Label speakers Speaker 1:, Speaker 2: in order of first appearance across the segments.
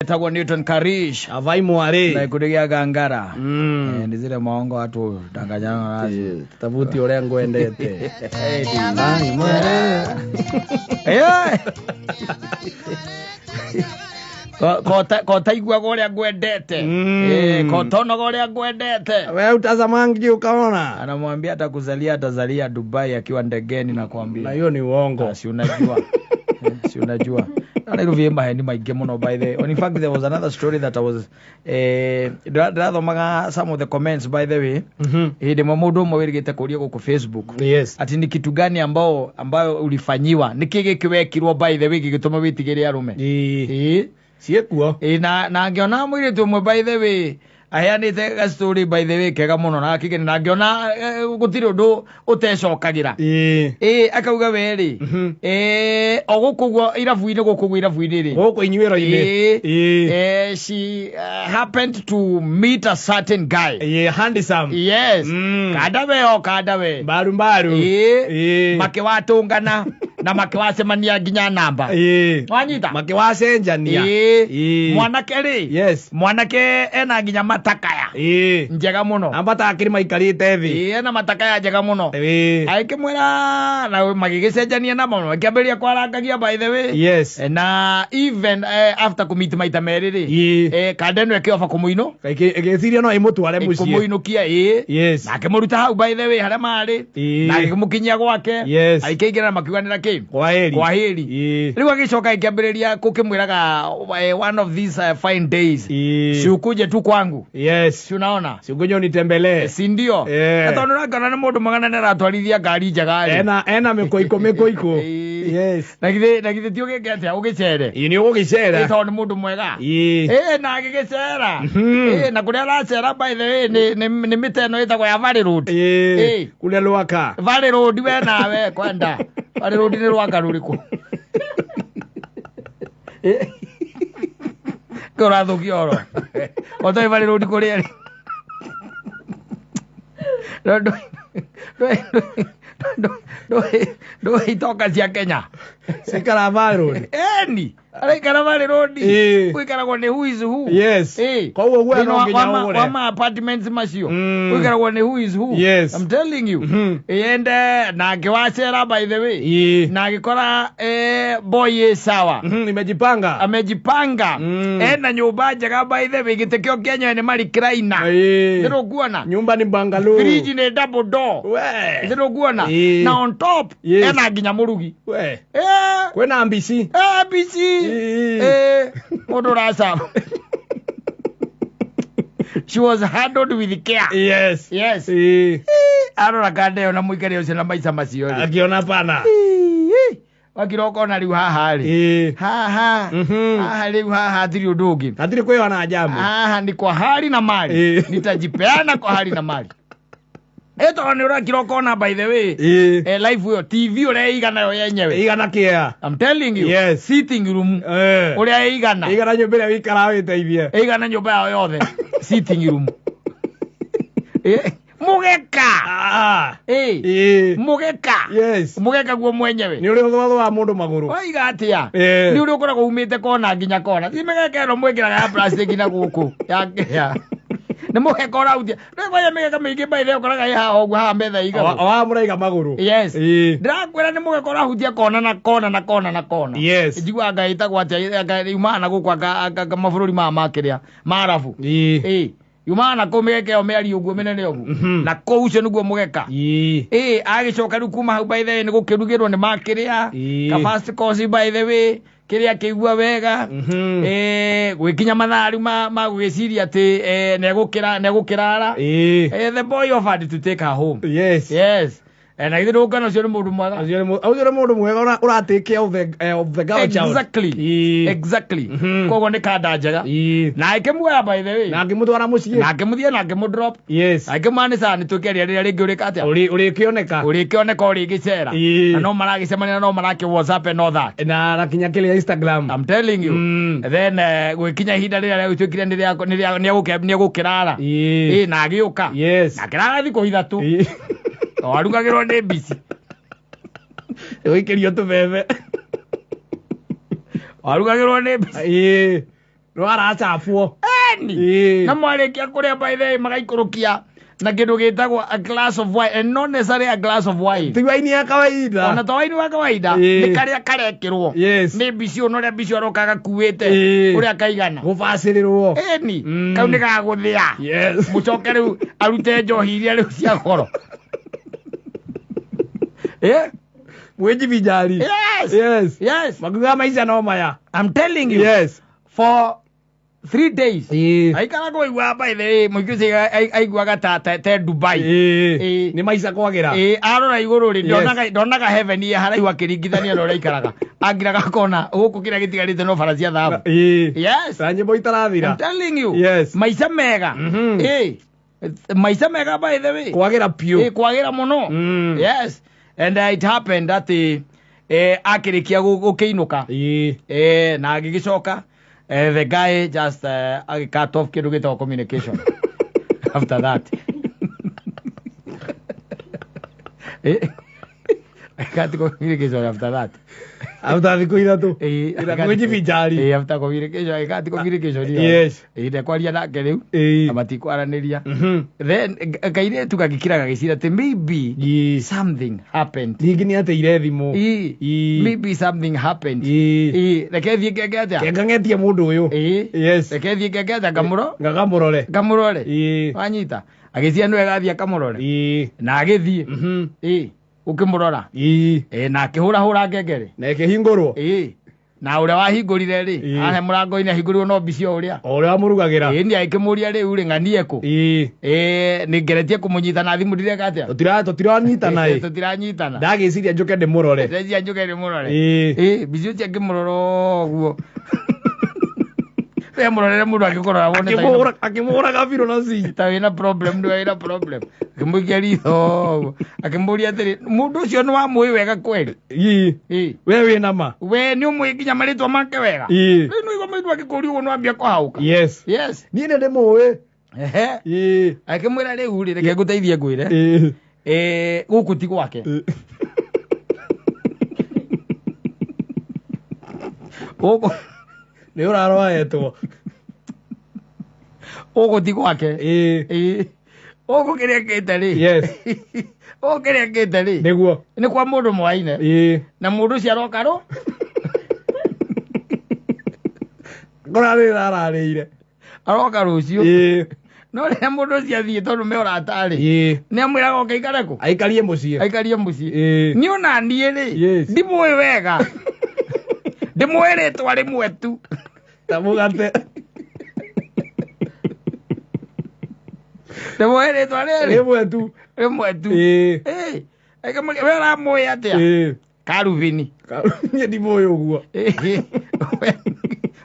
Speaker 1: Etagwo Newton Karish
Speaker 2: Avai mwarĩ.
Speaker 1: Na ikundi gĩa Gangara.
Speaker 2: Mm.
Speaker 1: Eh, nĩ zile maongo watu danganyana nazo.
Speaker 2: Tabuti ũrĩa ngwendete.
Speaker 1: Avai mwarĩ. Eh. Kotaiguaga ũrĩa ngwendete.
Speaker 2: Mm.
Speaker 1: Eh, kotonaga ũrĩa ngwendete.
Speaker 2: We utazamangi ukaona.
Speaker 1: Anamwambia atakuzalia atazalia Dubai akiwa ndegeni
Speaker 2: Na
Speaker 1: nakwambia.
Speaker 2: hiyo ni uongo.
Speaker 1: Ah, si unajua. Eh, si unajua. Na Nairobi ĩ maheni maingĩ mũno by the way. In fact there was another story that I was ndirathomaga some of the comments by the way.
Speaker 2: Mhm.
Speaker 1: Hĩndĩ ĩmwe mũndũ ũmwe wĩrĩgĩte kũria gũkũ Facebook
Speaker 2: Yes.
Speaker 1: ati ni kitu gani ambao ambayo ulifanyiwa nĩ kĩ gĩkĩ wekirwo by the way gĩgĩtũma wĩtigĩre arũme.
Speaker 2: Ĩĩ.
Speaker 1: Ĩĩ.
Speaker 2: Ciĩkuo.
Speaker 1: Ĩĩ, na ngĩona mũirĩtu ũmwe by the way aheanĩte gastori by the way kega mũno na akĩgeni na ngĩona gũtirĩ ũndũ ũtecokagĩra.
Speaker 2: Ĩĩ.
Speaker 1: Ĩĩ akauga we rĩ
Speaker 2: Mhm.
Speaker 1: ĩĩ o gũkũ guo irabu-inĩ gũkũ guo irabu-inĩ rĩ
Speaker 2: Gũkũ inyuĩro-inĩ.
Speaker 1: Ĩĩ.
Speaker 2: Ĩĩ.
Speaker 1: She happened to meet a certain guy.
Speaker 2: Ĩĩ, handsome.
Speaker 1: Yes.
Speaker 2: Mm.
Speaker 1: Kanda we o kanda we.
Speaker 2: Mbaru mbaru.
Speaker 1: Ĩĩ.
Speaker 2: Ĩĩ.
Speaker 1: Makĩwatũngana na makĩwacemania nginya namba.
Speaker 2: Ĩĩ.
Speaker 1: Wanyita?
Speaker 2: Makĩwacenjania.
Speaker 1: Ĩĩ.
Speaker 2: Ĩĩ.
Speaker 1: Mwanake rĩ.
Speaker 2: Yes.
Speaker 1: Mwanake ena nginya matakaya.
Speaker 2: Ĩĩ.
Speaker 1: Njega mũno.
Speaker 2: Ambata akĩrĩ maikarĩte thĩ.
Speaker 1: Ĩĩ ena matakaya njega mũno.
Speaker 2: Ĩĩ.
Speaker 1: Agĩkĩmwĩra na magĩgĩcenjania namba makĩambĩrĩria kwarangagia by the way.
Speaker 2: Yes.
Speaker 1: Na even after kũmit maita merĩ rĩ.
Speaker 2: Ĩĩ.
Speaker 1: Kanda ĩno ĩkĩoba kũmũinũ.
Speaker 2: Ĩgĩciria no ĩmũtware mũciĩ.
Speaker 1: Kũmũinũkia ĩĩ.
Speaker 2: Yes.
Speaker 1: Na akĩmũruta hau by the way harĩa marĩ.
Speaker 2: Ĩĩ.
Speaker 1: Na agĩkĩmũkinyia gwake.
Speaker 2: Yes.
Speaker 1: Agĩkĩingĩra na makiuganĩra kĩ.
Speaker 2: Kwaheri.
Speaker 1: Kwaheri.
Speaker 2: Ĩĩ.
Speaker 1: Rĩu agĩcoka agĩkĩambĩrĩria kũkĩmwĩraga one of these fine days.
Speaker 2: Ĩĩ.
Speaker 1: Si ukuje tu kwangu.
Speaker 2: Yes.
Speaker 1: Si unaona?
Speaker 2: Si ukuje unitembelee.
Speaker 1: Si ndio?
Speaker 2: Eh.
Speaker 1: Na tondũ ũrakĩona nĩ mũndũ mwega na nĩaratwarithia ngari njega rĩ.
Speaker 2: Ena mĩkũikũ mĩkũikũ.
Speaker 1: Ĩĩ.
Speaker 2: Yes.
Speaker 1: Na githĩ ti ũgĩke atĩa ũgĩcere?
Speaker 2: Ĩĩ nĩ ũgũgĩcera.
Speaker 1: Ĩ tondũ nĩ mũndũ mwega.
Speaker 2: Ĩĩ.
Speaker 1: Ĩ na agĩgĩcera.
Speaker 2: Mhm.
Speaker 1: Ĩ na kũrĩa aracera by the way nĩ mĩtĩ ĩno ĩtagwo ya Valley Road.
Speaker 2: Ĩĩ.
Speaker 1: Ĩĩ.
Speaker 2: Kũrĩa Rwaka.
Speaker 1: Valley Road we nawe kwenda. Valley Road nĩ rwaka rũrĩkũ? Kĩ ũrathũkia ũhoro? Ũtoĩ Valley Road kũrĩa ĩrĩ? Ndũĩ itonga cia Kenya.
Speaker 2: Cikara Valley Road.
Speaker 1: Eni araikara Valley Road.
Speaker 2: Ĩĩ.
Speaker 1: Gũikaragwo nĩ who is who.
Speaker 2: Yes.
Speaker 1: Ĩĩ.
Speaker 2: Koguo guoya
Speaker 1: Thĩinĩ
Speaker 2: no nginya ũgũre.
Speaker 1: wa ma apartments macio.
Speaker 2: Mm.
Speaker 1: Gũikaragwo nĩ who is who.
Speaker 2: Yes.
Speaker 1: I'm telling you.
Speaker 2: Mhm.
Speaker 1: And na akĩwacera by the way.
Speaker 2: Ĩĩ.
Speaker 1: Na agĩkora boy ĩ sawa.
Speaker 2: Mhm, Nimejipanga.
Speaker 1: Amejipanga.
Speaker 2: Mm.
Speaker 1: Ena nyũmba njega by the way gĩtĩ kĩo kĩenyewe nĩ marikraina.
Speaker 2: Ĩĩ.
Speaker 1: Nĩrũkuona?
Speaker 2: Nyumba ni bungalow.
Speaker 1: Fridge nĩ double door.
Speaker 2: We.
Speaker 1: Nĩrũkuona?
Speaker 2: Ĩĩ.
Speaker 1: Na on top
Speaker 2: Yes.
Speaker 1: ena nginya mũrugi.
Speaker 2: We.
Speaker 1: Eh.
Speaker 2: Kwĩna mbici.
Speaker 1: ABC.
Speaker 2: Ĩĩ.
Speaker 1: Eh, mũndũ ũracaba. She was handled with care.
Speaker 2: Yes.
Speaker 1: Yes.
Speaker 2: Ĩĩ.
Speaker 1: Arora kanda ĩyo na mũikari ũcio na maica macio rĩ.
Speaker 2: Akiona pana.
Speaker 1: Wakira ũkona rĩu haha rĩ.
Speaker 2: Ĩĩ.
Speaker 1: Haha.
Speaker 2: Mhm.
Speaker 1: Haha rĩu haha hatirĩ ũndũ ũngĩ.
Speaker 2: Hatirĩ kwĩyona njamu.
Speaker 1: Haha ni kwa hali na mali.
Speaker 2: Ĩĩ.
Speaker 1: Nitajipeana kwa hali na mali. Ĩ tondũ nĩ ũrakira ũkona by the way.
Speaker 2: Ĩĩ.
Speaker 1: Life ĩyo TV ũrĩa ĩigana yo yenyewe.
Speaker 2: Igana kĩa.
Speaker 1: I'm telling you.
Speaker 2: Yes.
Speaker 1: Sitting room
Speaker 2: Eh.
Speaker 1: ũrĩa ĩigana.
Speaker 2: Igana nyũmba ĩrĩa wĩikaraga wĩteithie.
Speaker 1: Ĩigana nyũmba yao yothe. Sitting room. Mũgeka.
Speaker 2: Ah.
Speaker 1: Ĩ.
Speaker 2: Ĩĩ.
Speaker 1: Mũgeka.
Speaker 2: Yes.
Speaker 1: Mũgeka guo mwenyewe.
Speaker 2: Nĩ ũrĩ ũthũathũ wa mũndũ magũrũ.
Speaker 1: Waiga atĩa?
Speaker 2: Ĩĩ.
Speaker 1: Nĩ ũrĩa ũkoragwo umĩte kona nginya kona. Ti mĩgeka ĩno mwĩkĩraga ya plastic na gũkũ. Ya kĩa. Nĩ mũgeka ũrahutia. Rĩu kwanja mĩgeka mĩingĩ by the way ũkoraga ĩ haha ũguo haha metha ĩigagwo.
Speaker 2: Wa mũraiga magũrũ.
Speaker 1: Yes.
Speaker 2: Ĩĩ.
Speaker 1: Ndĩrakwĩra nĩ mũgeka ũrahutia kona na kona na kona na kona.
Speaker 2: Yes.
Speaker 1: Njiguaga anga ĩtagwo atĩa anga yumaga na gũkũ anga mabũrũri maya ma kĩrĩa ma Arabu.
Speaker 2: Ĩĩ.
Speaker 1: Ĩĩ. Yumaga na kũu mĩgeka ĩyo mĩario ũguo mĩnene ũguo.
Speaker 2: Mhm.
Speaker 1: Na kũu ũcio nĩguo mũgeka.
Speaker 2: Ĩĩ.
Speaker 1: Ĩĩ agĩcoka rĩu kuma hau by the way nĩ gũkĩrugĩrwo nĩ makĩrĩa.
Speaker 2: Ĩĩ.
Speaker 1: Ka first course by the way kĩrĩa kĩigua wega.
Speaker 2: Mhm.
Speaker 1: Ĩĩ gwĩkinya mathaa rĩu ma gwĩciria atĩ nĩegũkĩrara.
Speaker 2: Ĩĩ.
Speaker 1: The boy offered to take her home.
Speaker 2: Yes.
Speaker 1: Yes. Na githĩ ndũngana ũcio nĩ mũndũ mwega.
Speaker 2: Ũcio nĩ mũndũ mwega ũra take care of the girl child.
Speaker 1: Exactly.
Speaker 2: Ĩĩ.
Speaker 1: Exactly.
Speaker 2: Mhm.
Speaker 1: Koguo nĩ kanda njega.
Speaker 2: Ĩĩ.
Speaker 1: Na akĩmuoya by the way.
Speaker 2: Na akĩmũtwara mũciĩ.
Speaker 1: Na akĩmũthiĩ na akĩmũdrop.
Speaker 2: Yes.
Speaker 1: Na akĩmwĩra nĩ sawa nĩtũkĩaria rĩrĩa rĩngĩ ũrĩka atĩa.
Speaker 2: Ũrĩkĩoneka.
Speaker 1: Ũrĩkĩoneka ũrĩgĩcera.
Speaker 2: Ĩĩ.
Speaker 1: Na no maragĩcemania na no marakĩ WhatsApp and all that.
Speaker 2: Na kinya kĩrĩa Instagram.
Speaker 1: I'm telling you.
Speaker 2: Mm.
Speaker 1: Then gwĩkinya ihinda rĩrĩa rĩagĩtuĩkire nĩegũkĩrara.
Speaker 2: Ĩĩ.
Speaker 1: Ĩĩ na agĩũka.
Speaker 2: Yes.
Speaker 1: Na akĩrara thikũ ithatũ.
Speaker 2: Ĩĩ.
Speaker 1: O arugagĩrwo nĩ mbici.
Speaker 2: Gũikĩrio tũbebe.
Speaker 1: Arugagĩrwo nĩ mbici.
Speaker 2: Ĩĩ. Nĩ waracabwo.
Speaker 1: Eni.
Speaker 2: Ĩĩ.
Speaker 1: Na mwarĩkia kũrĩa by the way magaikũrũkia na kĩndũ gĩtagwo a glass of wine and not necessarily a glass of wine.
Speaker 2: Ti waini ya kawaida.
Speaker 1: Ona to waini wa kawaida
Speaker 2: Ĩĩ.
Speaker 1: nĩ karĩa karekĩrwo.
Speaker 2: Yes.
Speaker 1: Nĩ mbici ũyũ na ũrĩa mbici aroka gakuĩte
Speaker 2: Ĩĩ.
Speaker 1: ũrĩa kaigana.
Speaker 2: Gũbacĩrĩrwo.
Speaker 1: Eni.
Speaker 2: Mm.
Speaker 1: Kau nĩ gagũthĩa.
Speaker 2: Yes.
Speaker 1: Mũcoke rĩu arute njohi iria rĩu cia goro. Eh?
Speaker 2: Mwĩnjibinjari.
Speaker 1: Yes.
Speaker 2: Yes.
Speaker 1: Yes.
Speaker 2: Makiuga maica no maya.
Speaker 1: I'm telling you.
Speaker 2: Yes.
Speaker 1: For 3 days.
Speaker 2: Ĩĩ.
Speaker 1: Aikara kũigua by the way mũingĩ ũcio aiguaga ta Dubai.
Speaker 2: Ĩĩ.
Speaker 1: Ĩĩ.
Speaker 2: Nĩ maica kwagĩra.
Speaker 1: Ĩĩ arora igũrũ rĩ
Speaker 2: Yes.
Speaker 1: ndonaga heaven ya haraihu akĩringithania na ũrĩa aikaraga. Angiraga akona gũkũ kĩrĩa gĩtigarĩte no bara cia thahabu.
Speaker 2: Ĩĩ.
Speaker 1: Yes.
Speaker 2: Na nyĩmbo itarathira.
Speaker 1: I'm telling you.
Speaker 2: Yes.
Speaker 1: Maica mega.
Speaker 2: Mhm.
Speaker 1: Ĩĩ. Maica mega by the way.
Speaker 2: Kwagĩra
Speaker 1: Ĩĩ
Speaker 2: piũ.
Speaker 1: kwagĩra mũno.
Speaker 2: Mm.
Speaker 1: Yes. And it happened atĩ akĩrĩkia gũkĩinũka.
Speaker 2: Ĩĩ.
Speaker 1: Na agĩgĩcoka the guy just agĩ cut off kĩndũ gĩtagwo communication after that. Cut communication after that.
Speaker 2: After thikũ ithatũ.
Speaker 1: Eh,
Speaker 2: Mwĩnjibinjari.
Speaker 1: After communication agĩ cut communication ĩyo.
Speaker 2: Yes.
Speaker 1: Ndekwaria nake rĩu
Speaker 2: Ĩĩ.
Speaker 1: na matikwaranĩria.
Speaker 2: Mhm.
Speaker 1: Then kairĩtu gagĩkira gagĩcira atĩ maybe
Speaker 2: Ĩĩ.
Speaker 1: something happened.
Speaker 2: Ningĩ nĩ ateire thimũ.
Speaker 1: Ĩĩ.
Speaker 2: Ĩĩ.
Speaker 1: Maybe something happened.
Speaker 2: Ĩĩ.
Speaker 1: Ĩĩ, reke thiĩ ngenge atĩa?
Speaker 2: Kengang'etie mũndũ ũyũ.
Speaker 1: Ĩĩ.
Speaker 2: Yes.
Speaker 1: Reke thiĩ ngenge atĩa ngamũro?
Speaker 2: Ngakamũrore.
Speaker 1: Ngamũrore.
Speaker 2: Ĩĩ.
Speaker 1: Wanyita. Agĩcia nĩwe gathiĩ akamũrore.
Speaker 2: Ĩĩ.
Speaker 1: Na agĩthiĩ.
Speaker 2: Mhm.
Speaker 1: Ĩĩ. Ũkĩmũrora.
Speaker 2: Ĩĩ.
Speaker 1: Ĩĩ, na akĩhũrahũra ngengere.
Speaker 2: Na ĩkĩhingũrwo.
Speaker 1: Ĩĩ. Na ũrĩa wahingũrire rĩ,
Speaker 2: Ĩĩ.
Speaker 1: haha mũrango-inĩ ahingũrirwo no mbici o ũrĩa.
Speaker 2: O ũrĩa wamũrugagĩra.
Speaker 1: Ĩĩ, nĩ agĩkĩmũria rĩu rĩ ng'anie kũ.
Speaker 2: Ĩĩ.
Speaker 1: Ĩĩ, nĩ ngeretie kũmũnyita na thimũ ndireka atĩa.
Speaker 2: Tũtiranyitana ĩ.
Speaker 1: Tũtiranyitana.
Speaker 2: Ndagĩciria njũke ndĩmũrore.
Speaker 1: Ndeciria njũke ndĩmũrore.
Speaker 2: Ĩĩ.
Speaker 1: Ĩĩ, mbici ũcio akĩmũrora ũguo. We mũrorere mũndũ akĩkũrora wone ta wĩna-
Speaker 2: Akĩmũhũra gabirũ na ci.
Speaker 1: ta wĩna problem nĩwe wĩna problem. Akĩmũikia ritho ũguo. Akĩmũria atĩrĩ, mũndũ ũcio nĩ wamũĩ wega kweli?
Speaker 2: Ĩĩ.
Speaker 1: Ĩĩ.
Speaker 2: We wĩna ma.
Speaker 1: We nĩ ũmũĩ nginya marĩtwa make wega?
Speaker 2: Ĩĩ.
Speaker 1: Rĩu nĩ ũigua mũndũ akĩkũria ũguo nĩwambia kũhaũka.
Speaker 2: Yes.
Speaker 1: Yes.
Speaker 2: Niĩ nĩ ndĩmũĩ.
Speaker 1: Ehe.
Speaker 2: Ĩĩ.
Speaker 1: Akĩmwĩra rĩu rĩ, reke ngũteithie ngwĩre.
Speaker 2: Ĩĩ.
Speaker 1: Gũkũ ti gwake.
Speaker 2: Ĩĩ.
Speaker 1: Gũkũ
Speaker 2: Nĩ ũraroetwo.
Speaker 1: gũkũ ti gwake.
Speaker 2: Ĩĩ.
Speaker 1: Ĩĩ. Gũkũ kĩrĩa kĩte rĩ.
Speaker 2: Yes.
Speaker 1: Gũkũ kĩrĩa kĩte rĩ.
Speaker 2: Nĩguo.
Speaker 1: Nĩ kwa mũndũ mwaine.
Speaker 2: Ĩĩ.
Speaker 1: Na mũndũ ũcio aroka rũ?
Speaker 2: Kũrarĩra ararĩire.
Speaker 1: Aroka rũciũ.
Speaker 2: Ĩĩ.
Speaker 1: No rĩrĩa mũndũ ũcio athiĩ tondũ me ũrata rĩ.
Speaker 2: Ĩĩ.
Speaker 1: Nĩ amwĩraga oke aikare kũ?
Speaker 2: Aikarie mũciĩ.
Speaker 1: Aikarie mũciĩ.
Speaker 2: Ĩĩ.
Speaker 1: Niĩ ona niĩ rĩ,
Speaker 2: Yes.
Speaker 1: ndimũĩ wega. Ndĩmũĩ rĩtwa rĩmwe tu.
Speaker 2: Ta mũgate.
Speaker 1: Ndĩmũĩ rĩtwa rĩrĩ
Speaker 2: Rĩmwe tu.
Speaker 1: rĩmwe tu.
Speaker 2: Ĩĩ.
Speaker 1: Ĩĩ. Akĩmũria, we ũramũĩ atĩa?
Speaker 2: Ĩĩ.
Speaker 1: Karubini.
Speaker 2: Niĩ ndimũĩ ũguo.
Speaker 1: Ĩĩ.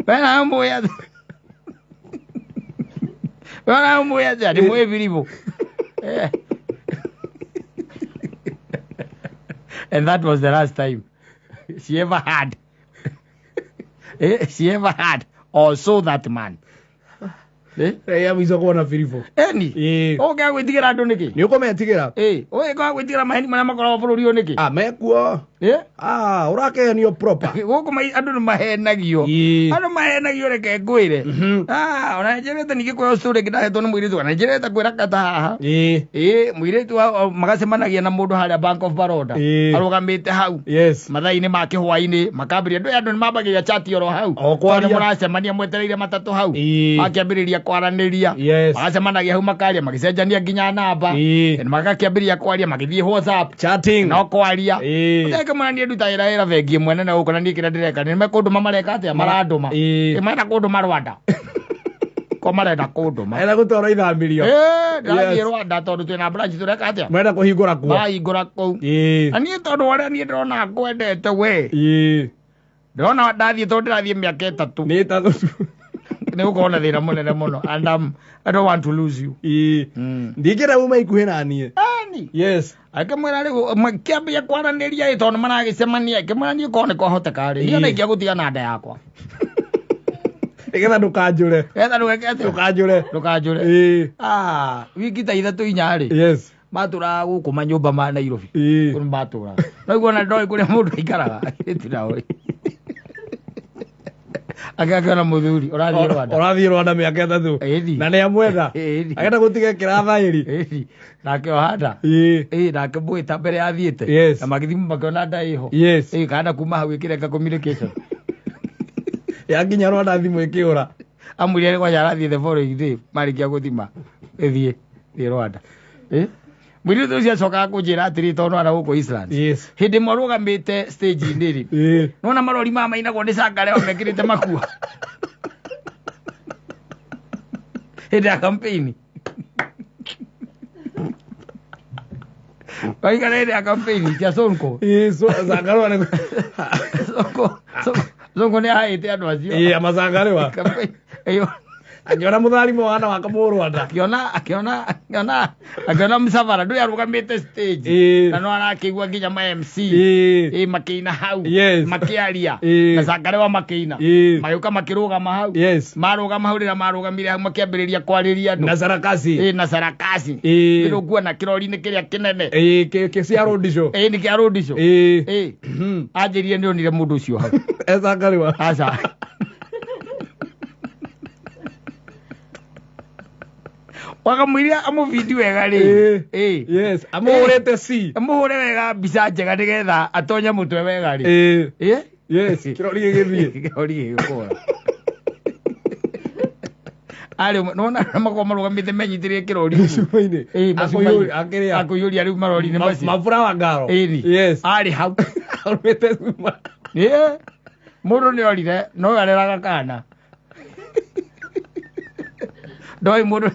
Speaker 1: We nawe ũmũĩ atĩa? We nawe ũmũĩ atĩa? Ndĩmũĩ Biribũ. Eh. And that was the last time she ever had. She ever had or saw that man. Eh?
Speaker 2: Ya mũico kuona biribũ.
Speaker 1: Eni.
Speaker 2: Ĩĩ.
Speaker 1: Ũngĩaga gwĩtigĩra andũ nĩkĩ?
Speaker 2: Nĩ ũkũmetigĩra.
Speaker 1: Ĩĩ, ũngĩaga gwĩtigĩra maheni marĩa makoragwo bũrũri ũyũ nĩkĩ?
Speaker 2: Ah, mekuo.
Speaker 1: Eh?
Speaker 2: Ah, ũrakenio proper.
Speaker 1: Gũkũ andũ nĩ mahenagio.
Speaker 2: Ĩĩ.
Speaker 1: Andũ mahenagio reke ngwĩre.
Speaker 2: Mhm.
Speaker 1: Ah, ona njĩrĩte ningĩ kwĩyo story ĩngĩ ndahetwo nĩ mũirĩtu kana njĩrĩte kwĩra kata haha.
Speaker 2: Ĩĩ.
Speaker 1: Ĩĩ, mũirĩtu magacemanagia na mũndũ harĩa Bank of Baroda.
Speaker 2: Ĩĩ.
Speaker 1: Arũgamĩte hau.
Speaker 2: Yes.
Speaker 1: Mathaa-inĩ ma kĩhwainĩ makambĩrĩria ndũĩ andũ nĩ mambagĩrĩria chat oro hau.
Speaker 2: O kwaria.
Speaker 1: Tondũ mũracemania mwetereire matatũ hau.
Speaker 2: Ĩĩ.
Speaker 1: Makĩambĩrĩria kwaranĩria.
Speaker 2: Yes.
Speaker 1: Magacemanagia hau makaria magĩcenjania nginya namba.
Speaker 2: Ĩĩ.
Speaker 1: Na magakĩambĩrĩria kwaria magĩthiĩ WhatsApp.
Speaker 2: Chatting.
Speaker 1: No kwaria.
Speaker 2: Ĩĩ.
Speaker 1: Ũtekĩmwĩra niĩ ndutaga wĩra bengi ĩmwe nene gũkũ na niĩ kĩrĩa ndĩreka nĩ mekũndũma mareka atĩa marandũma.
Speaker 2: Ĩĩ.
Speaker 1: Ĩ, marenda kũndũma Rwanda. Ko marenda kũndũma.
Speaker 2: Enda gũtwarwo ithamĩrio.
Speaker 1: Ĩĩ, ndĩrathiĩ
Speaker 2: Yes.
Speaker 1: Rwanda tondũ twĩna branch tũreka atĩa?
Speaker 2: Marenda kũhingũra kuo.
Speaker 1: Marahingũra kũu.
Speaker 2: Ĩĩ.
Speaker 1: Na niĩ tondũ wa ũrĩa niĩ ndĩrona ngwendete we.
Speaker 2: Ĩĩ.
Speaker 1: Ndĩrona ndathiĩ tondũ ndĩrathiĩ mĩaka 3.
Speaker 2: Nĩ ĩtatũ tu.
Speaker 1: Nĩ gũkorwo na thĩna mũnene mũno and I don't want to lose you.
Speaker 2: Ĩĩ. Ndingĩenda uma ikuhĩ na niĩ.
Speaker 1: Eni.
Speaker 2: Yes.
Speaker 1: Akĩmwĩra rĩu makĩambia kwaranĩria ĩ tondũ maragĩcemania akĩmwĩra niĩ korwo nĩ kwahoteka rĩ niĩ ona
Speaker 2: Ĩĩ.
Speaker 1: ingĩagũtiga na nda yakwa.
Speaker 2: Nĩgetha ndũkanjũre.
Speaker 1: Getha ndũgeke atĩa?
Speaker 2: Ndũkanjũre.
Speaker 1: Ndũkanjũre.
Speaker 2: Ĩĩ.
Speaker 1: Ah, wiki ta 3 4 rĩ.
Speaker 2: Yes.
Speaker 1: Matũraga gũkũ manyũmba ma Nairobi.
Speaker 2: Ĩĩ.
Speaker 1: Kũu matũraga. No iguo ona ndoĩ kũrĩa mũndũ aikaraga. Tinaũĩ. Agĩakĩona mũthuri ũrathiĩ Rwanda.
Speaker 2: Ũrathiĩ Rwanda mĩaka 3.
Speaker 1: Ĩni.
Speaker 2: Na nĩ amwetha.
Speaker 1: Ĩni.
Speaker 2: Agenda gũtiga kĩrathaĩri.
Speaker 1: Ĩni. Nake ohanda.
Speaker 2: Ĩĩ.
Speaker 1: Ĩĩ nake mwĩta mbere athiĩte.
Speaker 2: Yes.
Speaker 1: Na magĩthimwo makĩona nda ĩho.
Speaker 2: Yes.
Speaker 1: Ĩĩ kana kuma hau ĩkĩrenga communication.
Speaker 2: Yakinya Rwanda thimũ ĩkĩũra.
Speaker 1: Amwĩrire kwanja arathiĩ the following day marĩkia gũthima ĩthiĩ thiĩ Rwanda. Ĩ? Mũirĩtu ũcio acokaga kũnjĩra atĩrĩ tondũ nĩ gũkũ Eastlands.
Speaker 2: Yes.
Speaker 1: Hĩndĩ ĩmwe arũgamĩte stage-inĩ rĩ.
Speaker 2: Ĩĩ.
Speaker 1: Nona marori maya mainagwo nĩ cangareo mekĩrĩte makuo. Hĩndĩ ya campaign. Waikara hĩndĩ ya campaign cia Sonko.
Speaker 2: Ĩĩ, so Zangarũa nĩ
Speaker 1: Sonko Sonko nĩ ahaĩte andũ acio.
Speaker 2: Ĩĩ, amacangarũa.
Speaker 1: Campaign ĩyo
Speaker 2: Akĩona mũtharimo wana wa Kamũrwanda.
Speaker 1: akĩona akĩona akĩona akĩona msafara ndũrĩ arũgamĩte stage
Speaker 2: Ĩĩ.
Speaker 1: na no arakĩigua nginya ma MC
Speaker 2: Ĩĩ.
Speaker 1: ĩ makĩina hau
Speaker 2: Yes.
Speaker 1: makĩaria
Speaker 2: Ĩĩ.
Speaker 1: na cangarewa makĩina
Speaker 2: Ĩĩ.
Speaker 1: magĩũka makĩrũgama hau
Speaker 2: Yes.
Speaker 1: marũgama hau rĩrĩa marũgamire hau makĩambĩrĩria kwarĩria andũ
Speaker 2: Na sarakasi.
Speaker 1: ĩ na sarakasi
Speaker 2: Ĩĩ.
Speaker 1: ĩrĩ ũkuona kĩrori-inĩ kĩrĩa kĩnene
Speaker 2: Ĩĩ, kĩ cia rũndico.
Speaker 1: ĩ nĩ kĩa rũndico
Speaker 2: Ĩĩ.
Speaker 1: ĩ anjĩrire nĩ onire mũndũ ũcio hau
Speaker 2: Ecangarũa.
Speaker 1: aca wakamwĩria amũbindi wega rĩ
Speaker 2: Ĩĩ.
Speaker 1: ĩ
Speaker 2: Yes. Amũhũrĩte C.
Speaker 1: amũhũre wega mbica njega nĩgetha atonye mũtwe wega rĩ
Speaker 2: Ĩĩ.
Speaker 1: ĩ
Speaker 2: Yes. Kĩrori gĩgĩthiĩ.
Speaker 1: kĩrori gĩgĩkũra arĩ ũmwe nona makorwo marũgamĩte menyitĩrĩire kĩrori ũguo.
Speaker 2: Cuba-inĩ.
Speaker 1: Ĩĩ,
Speaker 2: Akũiyũria-
Speaker 1: macuba-inĩ.
Speaker 2: akĩrĩa.
Speaker 1: Akũiyũria rĩu marori-inĩ macio
Speaker 2: Mabura wa ngaro.
Speaker 1: Ĩni.
Speaker 2: Yes.
Speaker 1: Arĩ hau
Speaker 2: Arũmĩte cuma.
Speaker 1: Ĩĩ. Mũndũ nĩ orire no areraga kana ndoĩ mũndũ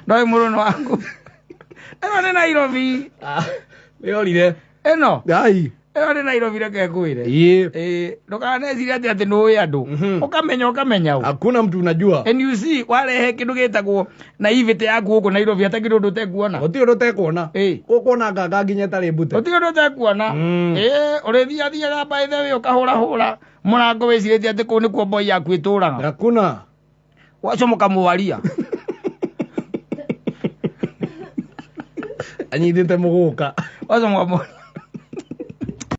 Speaker 1: ndoĩ mũndũ nĩ waku ĩno nĩ Nairobi
Speaker 2: Ah, Nĩ orire.
Speaker 1: ĩno
Speaker 2: Ai.
Speaker 1: ĩno nĩ Nairobi reke ngwĩre
Speaker 2: Ĩĩ.
Speaker 1: Ĩĩ, ndũkanecirie atĩ atĩ nĩũĩ andũ ũkamenya ũkamenya ũ
Speaker 2: Hakuna mtu unajua.
Speaker 1: And you see warehe kĩndũ gĩtagwo naivete yaku gũkũ Nairobi hatakĩrĩ ũndũ ũtekuona
Speaker 2: Gũtirĩ ũndũ ũtekuona.
Speaker 1: Ĩĩ.
Speaker 2: Gũkuona nganga nginya ĩtarĩ mbute.
Speaker 1: Gũtirĩ ũndũ ũtekuona ĩĩ ũrĩthiathiaga by the way ũkahũrahũra mũrango wĩcirĩtie atĩ kũu nĩkuo mboi yaku ĩtũraga
Speaker 2: Hakuna.
Speaker 1: wacomoka mwaria
Speaker 2: Anyitĩte mũgũka.
Speaker 1: wacomoka mwaria